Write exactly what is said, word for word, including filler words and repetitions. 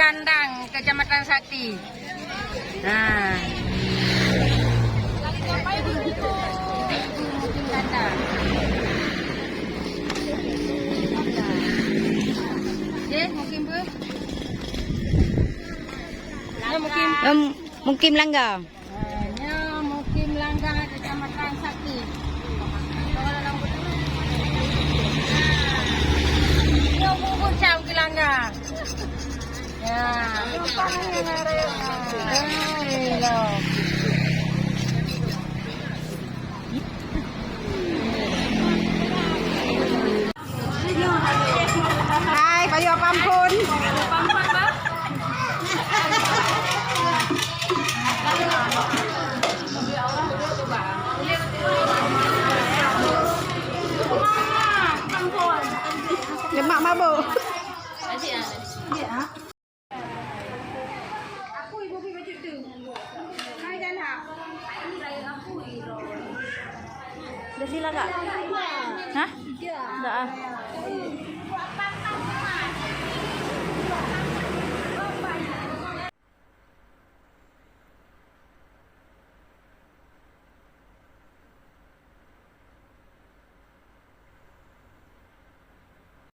Kandang, Kecamatan Sakti. Nah. Ibu-ibu mungkin datang. Okey, mungkin ber-, ya, mungkin. Em, mungkin langgar. Ah, nyoe mukim langgar Kecamatan Sakti. Nyoe bubur cam ke langgar. Ya. Hei, lo. Hai, payoh pampun. Lemak mabuk. Dah sila, Kak? Hah? Dah, ah.